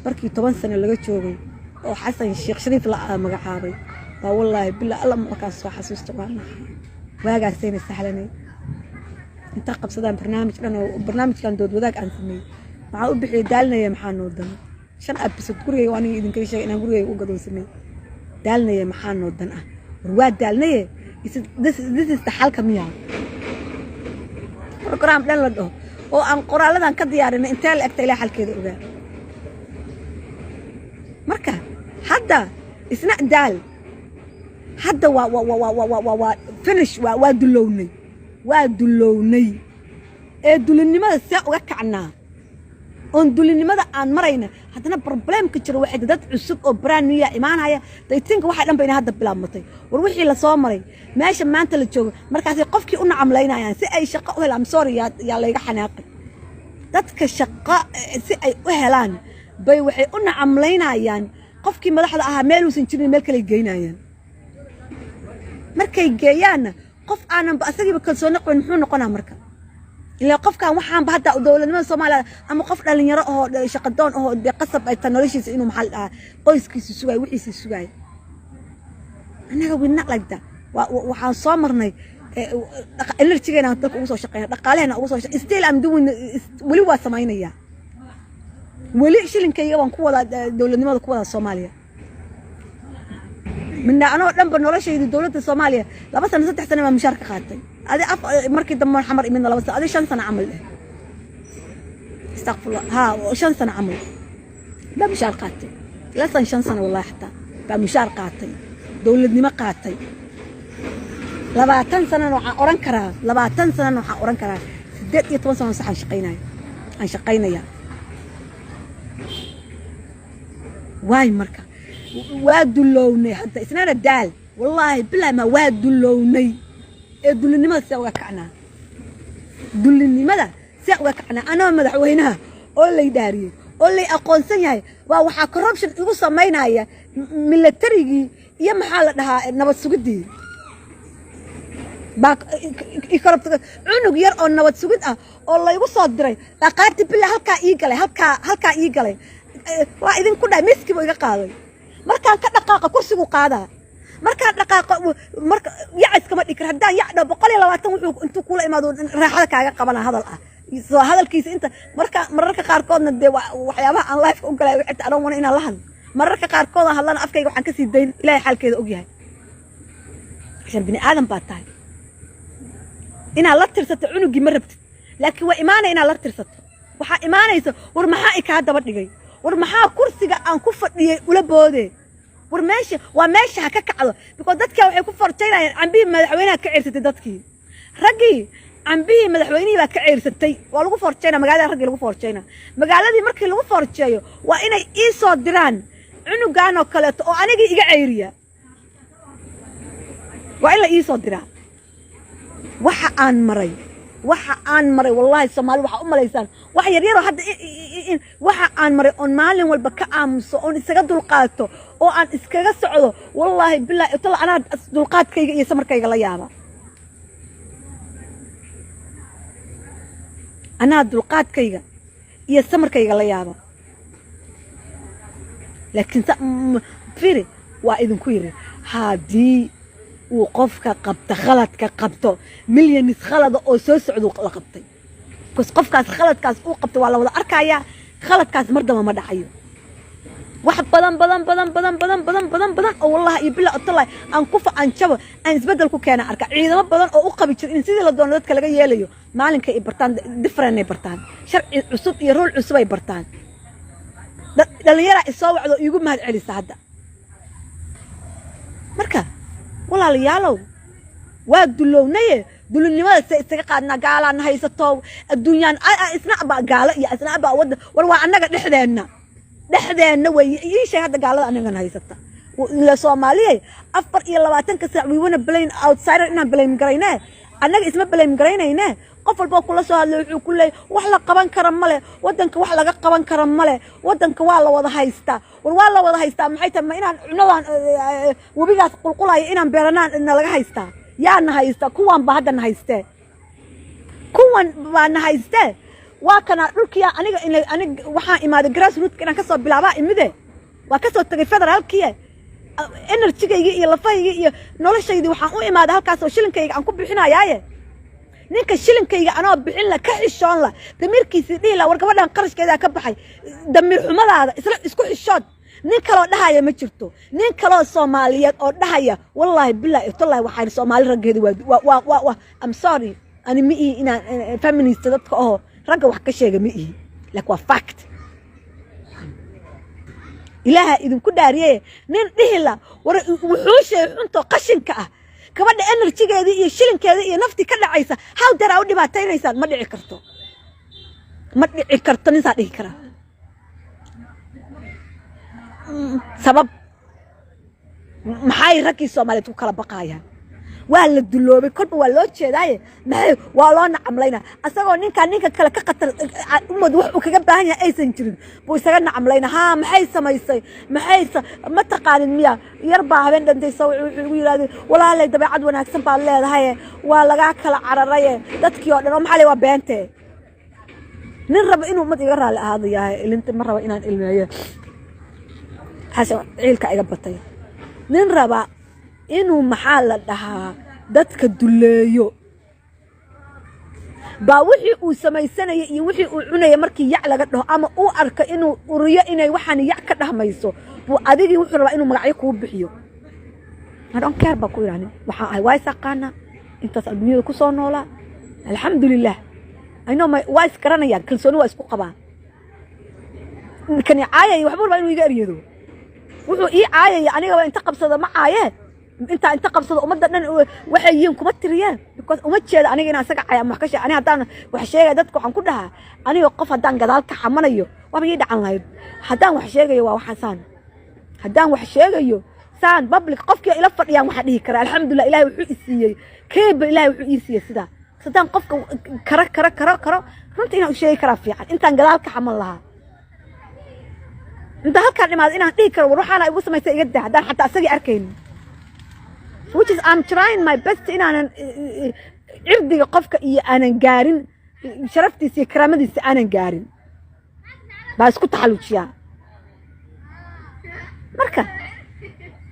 markii 10 sano laga joogay oo Xasan Sheekh Shariif la magacaabay baa, wallaahi bila alla, markaas soo xasuusta waa naxay. Waagaasayna sahlanay inta qabsadaan barnaamij dhan oo barnaamijkan dood wadaag aan sameeyey. Waxaan u bixiyay "Daalinaya maxaa noo dana". Shan episode gurigayga, aniga idinkaga sheegay inaan gurigayga u gadoon sameeyey "Daalinaya maxaa noo dan ah". War waa daalnaye, this is the xalka miyaa? Program dhan la dhaho oo aan qoraaladan ka diyaarinay intee la egta, ilaa xalkeeda ogaa. Marka hadda isna daal, hadda waa finish, waa dulownay, waa dulownay. Ee dulinimada see uga kacnaa oon dulinimada aan marayna? Haddana problem-ka jiro waxay dad cusub oo brand new imaanaya daytinka waxay dhan bayna hadda bilaabmatay. War wixii la soo maray, meesha maanta la joogo, markaasay qofkii u nacamlaynayaan si ay shaqo u helaan. Sorry, yaa layga xanaaqay. Dadka shaqo si ay u helaan bay waxay u nacamlaynayaan qofkii madaxda ahaa meeluusan jirin meel kale geynayaan. Markay geeyaanna, qof aananba asagiiba kalsooni qabin muxuu noqonaa marka? Ilaa qofkan waxaanba hadda dowladnimada Soomaaliya ama qof dhalinyaro ahoo shaqadoon ahoo dee qasab ay ta noloshiisa inuu, maxaa la dhahaa, qoyskiisa sugaayo, wixiisa sugaayo. Annaga we not like that. Waxaan soo marnay energy-geena dalka ugu soo shaqeyna, dhaqaalaheena ugu soo shaqey. Still I'm doing, weli waa samaynayaa, weli shilinkayga baan ku wadaa dowladnimada, ku wadaa Soomaaliya. Midna anoo dhanba noloshayda dowladda Soomaaliya 2 sano, 3 sano baa mushaar ka qaatay. Adi af markii dambe Xamar imidna 2 sano, adi 5 sano camal eh, astaqfurullah, ha, 5 sano camal baa mushaar qaatay, lasan 5 sano wallahi xataa baa mushaar qaatay, dowladnimo qaatay. 20 sanana waxaan oran karaa, 20 sanana waxaan oran karaa, 18 sano sax aan shaqaynaya, aan shaqaynaya. Waay marka waa dulownay hadda, isnana daal, wallaahi bilahi ma waa dulownay. Ee dulinimada see uga kacnaa? Dulinimada see uga kacnaa? Anoo madaxweynaha oo lay dhaariyey oo lay aqoonsan yahay waa waxaa corruption igu samaynaya militarigii iyo, maxaa la dhahaa, nabad sugidii baa cunug yar oo nabad sugid ah oo laygu soo diray dhaqaati bila halkaa ii galay, halkaa ii galay. Waa idinku dhahay, miskibu iga qaaday. Markaan ka dhaqaaqa kursigu qaadaa, markaan dhaqaaqo marka yac iskama dhigi kara. Haddaan yac dhaho, 120 wuxuu intuu kula imaado raaxada kaaga qabana hadal ah soo hadalkiisa inta. Marka mararka qaarkoodna dee waxyaabaha aan life-ka u galay waxay tahay wana inaan la hadlo. Mararka qaarkood aan hadlana afkayga waxaan kasii dayn Ilaahay xaalkeeda ogyahay. عشان bini aadan baa tahay, inaad la tirsato cunugii ma rabtid, laakiin waa imaanaya inaad la tirsato. Waxaa imaanaysa, war maxaa i kaa daba dhigay? War maxaa kursiga aan ku fadhiyey ula boode? War meesha waa meesha ha ka kacdo, because dadkaa waxay ku farjaynayaan cambihii madaxweynaha ka ceersatay. Dadkii raggii cambihii madaxweynihii baa ka ceersatay, waa lagu forjayna magaalada, raggii lagu forjayna magaaladii. Markii lagu forjeeyo waa inay ii soo diraan cunugan oo kaleeto oo anigii iga ceyriya, waa in la ii soo diraa. Waxa aan maray, waxa aan maray, wallaahi Soomaali waxaa u malaysaan wax yaryaroo hadda. Waxa aan maray oon maalin walba ka aamuso oon isaga dulqaato oo aan iskaga socdo, wallaahi bilaahi tala, anaa dulqaadkayga iyo samarkayga la yaaba, anaa dulqaadkayga iyo samarkayga la yaaba. Laakiin firi, waa idinku yiri, haddii uu qofka qabta khaladka qabto, milyanis khalada oo soo socdo la qabtay, bas qofkaas khaladkaas uu qabtay waa la wada arkayaa. Khaladkaas mar damba ma dhacayo. Wax badan badan badan badan badan badan badan badan oo wallahi iyo bila otallahi aan ku fa aan jabo aan isbeddel ku keena arka. Ciidamo badan oo u qabi jira in sidii la doono dadka laga yeelayo, maalinkay ay bartaan different ay bartaan, sharci cusub iyo rule cusub ay bartaan. Dhallinyaraa isoo wacdo iigu mahad celisa hadda. Marka walaalayaalow, waa dulownaye, dulinimada se isaga qaadnaa? Gaalaana haysato, adduunyaan isna baa gaalo iyo isna baa wadda. War waa annaga dhexdeenna, dhexdeenna wey. Ii sheeg hadda gaalada anagana haysata. Ila Soomaaliyay 24-ka saac we wanna blame outsider, inaan blame garayne. Annaga isma blame garaynayne. Qof walboo kula soo hadlay wuxuu ku leeyay, wax la qaban kara male waddanka, wax laga qaban kara male waddanka, waa la wada haystaa. War waa la wada haystaa maxay tahay? Ma inaan cunadan webigaas qulqulaya inaan beeranaan na laga haystaa? Yaa na haysta? Kuwan ba hadda na haystee, kuwan baa na haystee. Waa kana dhulkiya. Aniga anig waxaan imaaday grassrootka inaan kasoo bilaabaa imide, waa kasoo tagay federaalkiye. Energygaygii iyo lafahaygii iyo noloshaydii waxaan u imaaday halkaas oo shilinkayga aan ku bixinayaaye. Ninka shilinkayga anoo bixin la ka xishoon la, damiirkiisii dhihi la, war gabadhan qarashkeedaa ka baxay, damiir xumadaada isla isku xishood. Nin kaloo dhahaya ma jirto, nin kaloo Soomaaliyeed oo dhahaya. Wallaahi, billahi, tallahi, waxaan Soomaali raggeeda waa I'm sorry, ani ma ihi inaan feminist dadka oo ragga wax ka sheega ma ihi, laakiin waa fact. Ilaaha idinku dhaariye, nin dhihi la, war wuxuu sheegay xuntoo qashinka ah, gabadha energygeedii iyo shilinkeedii iyo naftii ka dhacaysa, how dare u dhibaataynaysaan? Ma dhici karto, ma dhici karto. Ninsaa dhihi karaa sabab maxay raggii Soomaaliyeed ku kala baqaayaan? Waa la duloobay, kolba waa loo jeedaaye. Maxay waa loo nacamlaynaa? Asagoo ninkaa ninka kale ka khatar umad wax uu kaga baahan yahay aysan jirin buu isaga nacamlaynaa. Haa, maxay samaysay? Maxay ma taqaanin miya? Yar baa habeen dhantay sawic wuxuu igu yidhahday, walaalay, dabeecad wanaagsan baad leedahaye, waa lagaa kala cararaye dadkii oo dhan. Oo maxaa le? Waa beentee. Nin raba inuu ummad iga raalli ahaado yahay, ilinta ma raba inaan ilmeeyo, xasha ciilka iga batay. Nin raba inuu, maxaa la dhahaa, dadka duleeyo baa wixii uu samaysanayay iyo wixii uu cunaya markii yac laga dhaho ama uu arko inuu uriyo inay waxaan yac ka dhahmayso buu adigii wuxuu rabaa inuu magacyo kuu bixiyo. I don't care baa ku idhahni. Waxaan ahay waa is aqaanaa, intaas adduunyada ku soo noolaa, alxamdulilah. I know my, waa is garanayaan, kalsooni waa isku qabaa. Kani caayaya waxbuu rabaa inuu iga eryado. Wuxuu ii caayaya anigaba inta qabsada ma caaye, intaa inta qabsado ummadda dhan waxay yihiin kuma tiriyeen, because uma jeeda aniga inaan isaga caaya ama wax ka sheeg. Aniga haddaan wax sheegaya dadka waxaan ku dhahaa, aniga qof haddaan gadaal ka xamanayo waaba ii dhacan lahayd. Haddaan wax sheegayo waa waxaan saan, haddaan wax sheegayo saan public qofkii ila fadhiyaan waxaa dhihi karaa. Alxamdulilah, Ilahay wuxuu i siiyey keeba, Ilahay wuxuu ii siiyey sidaa. Haddaan qofka karo karo karo karo runta inaan u sheegi karaa fiican intaan gadaal ka xaman lahaa. Inta halkaan imaado inaan dhihi karo, war waxaana igu samaysay, iga daa, haddaan xataa isagii arkaynin, which is I'm trying my best inaanan cirdiga qofka iyo aanan gaarin, sharaftiisa iyo karaamadiisa aanan gaarin baa isku taxallujiyaa. Marka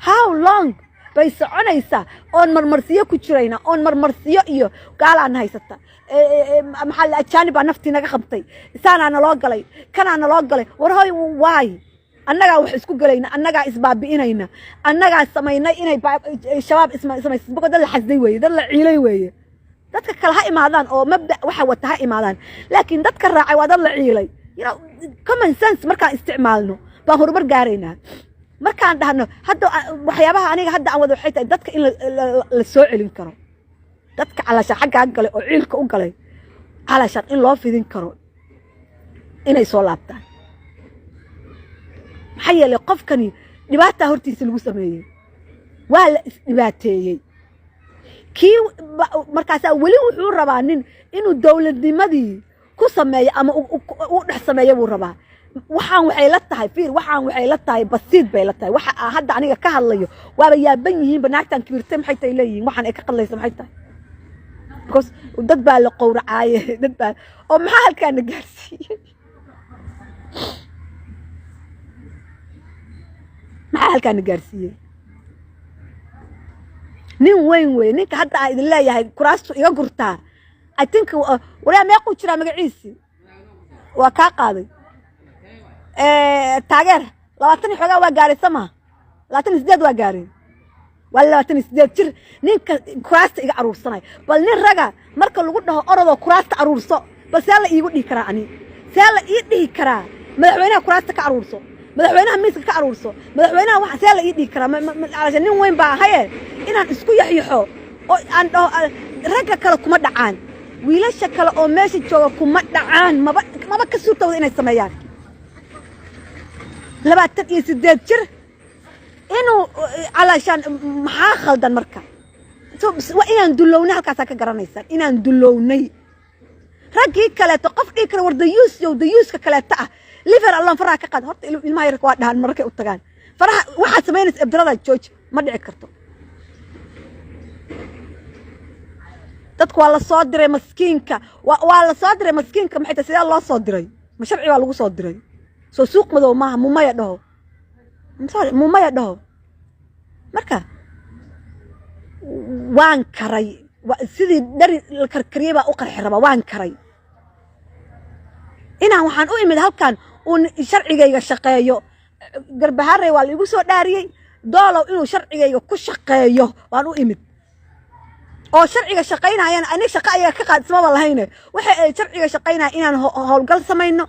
how long bay soconaysaa oon marmarsiyo ku jirayna, oon marmarsiyo iyo gaalaan haysata, maxaa la ajaanib baa naftii naga qabtay, saanaa naloo galay, kanaa naloo galay? War hoy, waay annagaa wax isku gelayna, annagaa isbaabi'inayna, annagaa samaynay inay Shabaab ismaysay. Dad la xasday weeye, dad la ciilay weeye. Dadka kale ha imaadaan oo mabda waxa wata ha imaadaan, laakiin dadka raacay waa dad la ciilay. Common sense markaan isticmaalno baan horumar gaaraynaa. Markaan dhahno hadda waxyaabaha aniga hadda aan wada waxay tahay dadka in la soo celin karo, dadka calashaan xaggaa galay oo ciilka u galay, calashaan in loo fidin karo inay soo laabtaan. Maxaa yeelay qofkani dhibaataa hortiisa lagu sameeyey, waa la isdhibaateeyey. Kii markaasaa weli wuxuu rabaa nin inuu dowladnimadii ku sameeyo ama u dhex sameeyo buu rabaa. Waxaan waxay la tahay, fiir, waxaan waxay la tahay basiid bay la tahay. Waxa aan hadda aniga ka hadlayo waaba yaaban yihiinba. Naagtan kibirtay maxay tahay leeyihiin? Waxaan ay ka hadlaysa maxay tahay? Because dad baa la qowracaaye, dad baa oo maxaa halkaana gaarsiiyey? Maxaa halkaana gaarsiiyey? Nin weyn wey ninka hadda aan idin leeyahay kuraastu iga gurtaa. I think waraa meequu jiraa magaciisi waa kaa qaaday taageer 20 iyo xoogaa waa gaaray, sama 28 waa gaaray, waa 28 jir. Ninka kuraasta iga aruursanay, bal nin raga marka lagu dhaho orodoo kuraasta aruurso, bal see la iigu dhihi karaa? Ani see la ii dhihi karaa madaxweynaha kuraasta ka aruurso? Madaxweynaha miiska ka aruurso. Madaxweynaha waxa see la ii dhihi karaa? Calashaan nin weyn baa ahaye, inaan isku yaxyaxo oo aan dhaho ragga kale kuma dhacaan, wiilasha kale oo meesha jooga kuma dhacaan. Maba ka suurtooda inay sameeyaan. 28 jir inuu calaashaan, maxaa khaldan? Marka waa inaan dulownay. Halkaasaa ka garanaysaan inaan dulownay. Raggii kaleeto qof dhihi kara, "War dayuus yow, dayuuska kaleeto ah, leave her alone, faraha ka qaad." Horta ilmaha yarka waa dhahaan markay u tagaan, "Faraha waxaad samaynaysa, ibdirada jooji." Ma dhici karto. Dadku waa la soo diray maskiinka, waa la soo diray maskiinka. Maxay tahay? Sidee loo soo diray? Ma sharci baa lagu soo diray? Soo suuq madow maaha. Mumaya dhaho. I'm sorry, mumaya dhaho. Marka waan karay, sidii dhari la karkariyey baa u qarxi rabaa. Waan karay inaan waxaan u imid halkan uun sharcigayga shaqeeyo. Garbaharey waa la igu soo dhaariyey. Doolow inuu sharcigayga ku shaqeeyo waan u imid, oo sharciga shaqaynayana aniga shaqo ayaga ka qaad ismaba lahayne. Waxa ay sharciga shaqaynaya inaan howlgal samayno,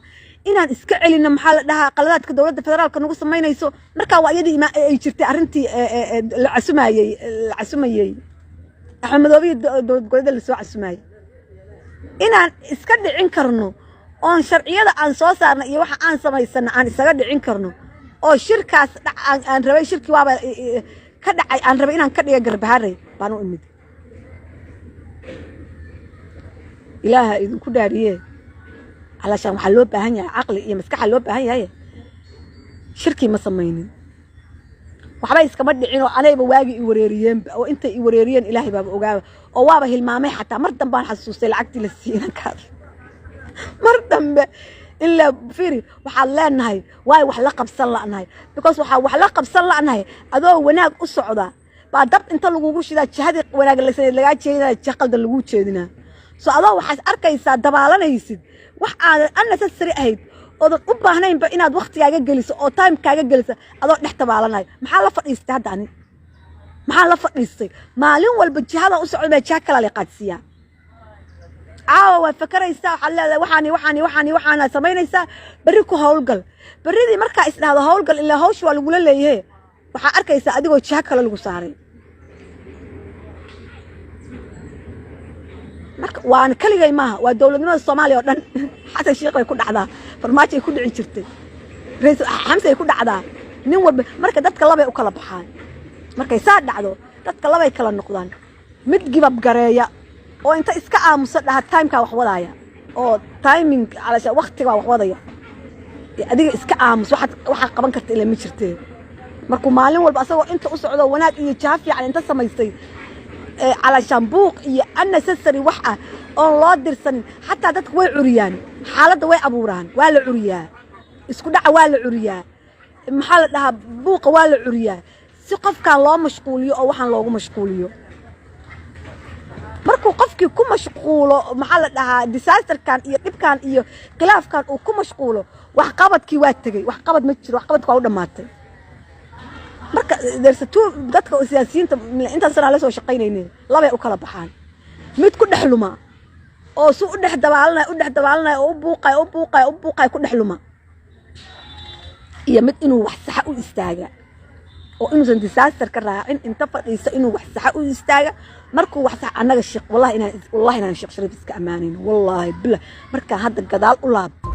inaan iska celino, maxaa la dhahaa, qaladaadka dowladda federaalka nagu samaynayso. Markaa waa iyadii ay jirtay arrintii la casumayey, la casumayey Axmed Madoobiyi, dowlad goboleeda lasoo casumayey, inaan iska dhicin karno oon sharciyada aan soo saarna iyo waxa aan samaysana aan isaga dhicin karno. Oo shirkaas aan rabay, shirkii waaba ka dhacay, aan rabay inaan ka dhiga Garbaharey baan u imid. Ilaaha idinku dhaariye, calaashaan waxaa loo baahan yahay caqli iyo maskaxa loo baahan yahay. Shirkii ma samaynin, waxba iskama dhicin, oo anayba waagii i wareeriyeenba, oo intay i wareeriyeen Ilaahay baaba ogaaba, oo waaba hilmaamay. Xataa mar dambaan xasuustay lacagtii la siiyey inaan ka hadlo mar dambe. In la fiiri, waxaad leenahay waay wax la qabsan la'nahay, because waxaa wax la qabsan la'nahay adoo wanaag u socda baa dab inta lagugu shidaa, jihadii wanaag lagaa jeedinaa, jiha qaldan laguu jeedinaa. So adoo waxaad arkaysaa dabaalanaysid wax aadan unnecessary ahayd oodan u baahnaynba inaad waktigaaga geliso oo timekaaga geliso, adoo dhex dabaalanayo. Maxaa la fadhiistay hadda? Ani maxaa la fadhiistay? Maalin walba jihada u socda baa jiha kala la qaadsiiyaa. Caawa waad fakaraysaa, waxaad leedahay waxaani waxaani waxaani waxaana samaynaysaa berri, ku howlgal berridii. Markaa isdhahdo howlgal, ilaa hawsha waa lagula leeyahe, waxaa arkaysaa adigoo jiha kale lagu saaray. Marka waana keligay maaha, waa dowladnimada Soomaaliya oo dhan. Xasan Sheekh bay ku dhacdaa, Farmaajo ay ku dhici jirtay, Ra'iisul Xamse ay ku dhacdaa, nin walba. Marka dadka labay u kala baxaan. Markay saa dhacdo, dadka labay kala noqdaan: mid give up gareeya oo inta iska aamuso dhaha, "Timekaa wax wadaaya," oo timing calasha waktigaa wax wadaya, adiga iska aamus, waxaad qaban karta ilaa ma jirtee. Markuu maalin walba asagoo inta u socdo wanaag iyo jaha fiican inta samaystay, calashaan buuq iyo unnecessary wax ah oon loo dirsanin, xataa dadku way curiyaan, xaaladda way abuuraan, waa la curiyaa, isku dhaca waa la curiyaa, maxaa la dhahaa, buuqa waa la curiyaa, si qofkan loo mashquuliyo oo waxaan loogu mashquuliyo. Markuu qofkii ku mashquulo, maxaa la dhahaa, disasterkan iyo dhibkan iyo khilaafkan uu ku mashquulo, waxqabadkii waa tegey, waxqabad ma jiro, waxqabadki waa u dhammaatay. Marka dersatu dadka siyaasiyiinta intaas sanaa la soo shaqaynayne labay u kala baxaan: mid ku dhex luma oo su u dhex dabaalanaya, u dhex dabaalanaya, oo u buuqaya, u buuqaya, u buuqaya, ku dhex luma, iyo mid inuu wax saxa u istaaga oo inuusan disaster ka raacin inta fadhiisa inuu wax saxa u istaaga. Markuu wax sax annaga sheekh, wallahi inaan Sheekh Shariif iska ammaanayno, wallahi billah. Markaa hadda gadaal u laabto.